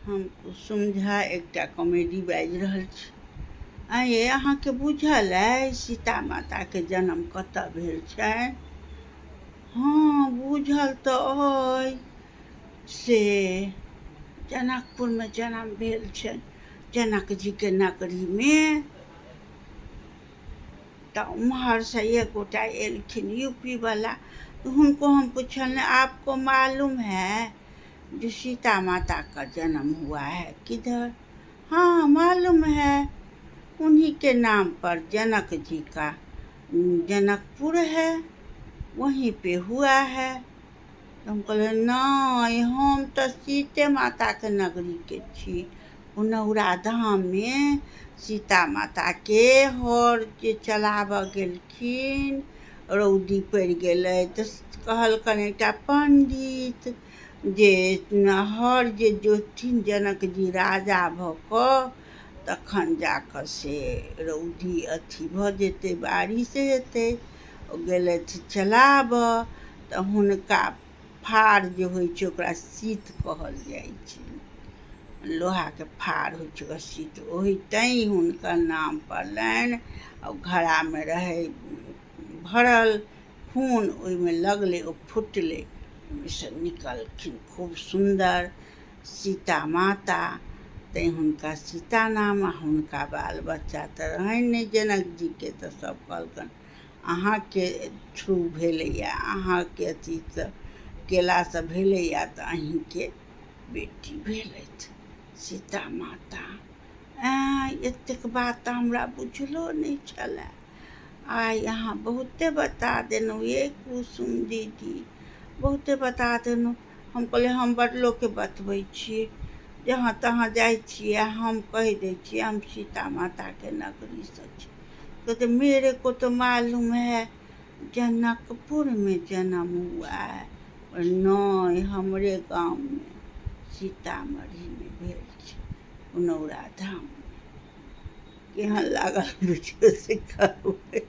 हम कुसुम झा एकटा कॉमेडी बाजि रहल छी। आँय ये, अहाँके बुझल अइ सीता माताके जन्म कतऽ भेल छनि? हँ, बुझल तऽ अइ से जनकपुरमे जन्म भेल छनि जनक जीके नगरीमे। तऽ ओम्हरसँ एक गोटा एलखिन यू पी वला, तऽ हुनको हम पुछलियनि, आपको मालूम है जो सीता माता का जन्म हुआ है किधर? हाँ मालूम है, उन्हीं के नाम पर जनक जी का जनकपुर है, वहीं पे हुआ है। तऽ हम कहलियै, नहि, हम तऽ सीते माताके नगरीके छी। पुनौरा धाममे सीता माताके हर जे चलाबऽ गेलखिन, रौदी पड़ि गेलै, तऽ कहलकनि एकटा पण्डित जे हर जे जोतथिन जनक जी राजा भऽ कऽ, तखन जा कऽ से रौदी अथी भऽ जेतै, बारिश हेतै। ओ गेलथि चलाबऽ, तऽ हुनका फार जे होइ छै ओकरा शीत कहल जाइ छै, लोहाके फार होइ छै ओकरा शीत, ओहि तैँ हुनकर नाम पड़लनि। आ घड़ामे रहै भरल खून, ओहिमे लगलै, ओ फुटलै, ओहिमेसँ निकलखिन खूब सुन्दर सीता माता, तैँ हुनका सीता नाम। आ हुनका बाल बच्चा तऽ रहनि नहि जनक जीके, तऽ सभ कहलकनि अहाँके थ्रू भेलैए, अहाँके अथीसँ केलासँ भेलैए, तऽ अहीँके बेटी भेलथि सीता माता। आँय, एतेक बात तऽ हमरा बुझलो नहि छलए। आइ अहाँ बहुते बता देलहुँ ये कुसुम दीदी, बहुते बता देलहुँ। हम कहलियै, हम बड्ड लोकके बतबै छियै, जहाँ तहाँ जाइ छियै आ हम कहि दै छियै, हम सीता माताके नगरीसँ छी। कहते, मेरे को तो मालूम है जनकपुर में जन्म हुआ है। नहि, हमरे गाममे सीतामढ़ीमे भेल छै, पुनौरा धाममे। केहन लागल वीडियो से कहबै।